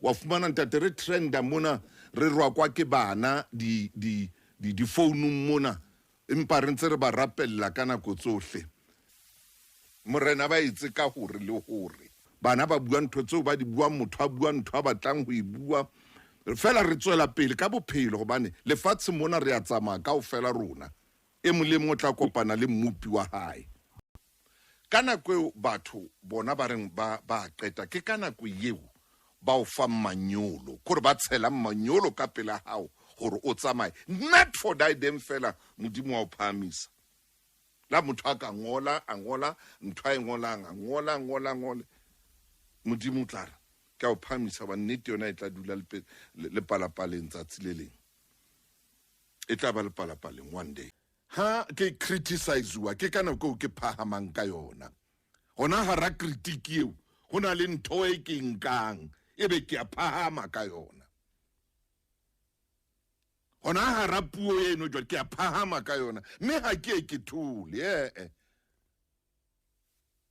Wa fumana ntate re trenda mona re rwakwa ke bana di di di difounung mona empa re ntse re ba rapella ka nako tsohle. Morena ba etse ka hore le hore. Bana ba bua ntho tseo ba di buang, motho a bua ntho a batlang ho e bua. Feela re tswela pele ka bophelo hobane lefatshe mona re a tsamaya kaofela rona. E mong le e mong o tla kopana le Mmopi wa hae. Ka nako eo batho bona ba reng ba ba qeta, ke ka nako eo ba o fang manyolo, kore ba tshelang manyolo ka pela hao hore o tsamaye. Not for thy them fela Modimo wa o phahamisa. La motho a ka ngola, a ngola ntho a e ngolang, a ngola, a ngola, a ngole. Modimo o tla re, ke a o phahamisa hobane nnete yona e tla dula lepalapaleng tsatsi le leng. E tla ba lepalapaleng one day. Ha ke criticizewa ke ka nako eo ke phahamang ka yona. Hona hara critique eo ho na le ntho e ke nkang ebe ke a phahama ka yona. Hona hara puo eno jwale ke a phahama ka yona mme ha ke e ke thole ee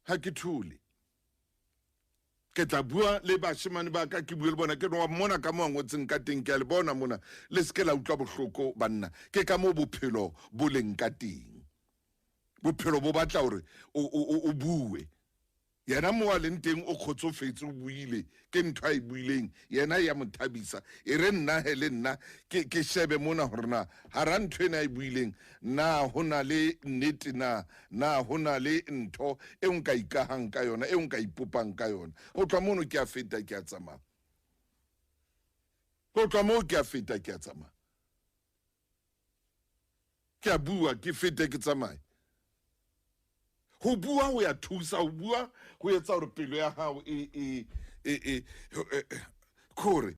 ha ke thole. Ke tla bua le bashemane ba ka, ke bue le bona, ke re wa mmona ka moo a ngotseng ka teng, ke a le bona mona, le se ke la utlwa bohloko banna, ke ka moo bophelo bo leng ka teng. Bophelo bo batla hore o bue. Yena moo a leng teng o kgotsofetse, o buile, ke ntho a e buileng, yena ya mo thabisa. E re nna he le nna ke ke shebe mona hore na hara ntho ena a e buileng na ho na le nnete na, na ho na le ntho eo nka ikahang ka yona, eo nka ipopang ka yona. Ho tloha mono ke a feta ke a tsamaya. Ho tloha moo ke a feta ke a tsamaya. Ke a bua, ke fete ke tsamaye. Ho bua ho ya thusa, ho bua ho etsa hore pelo ya hao e e e e kore.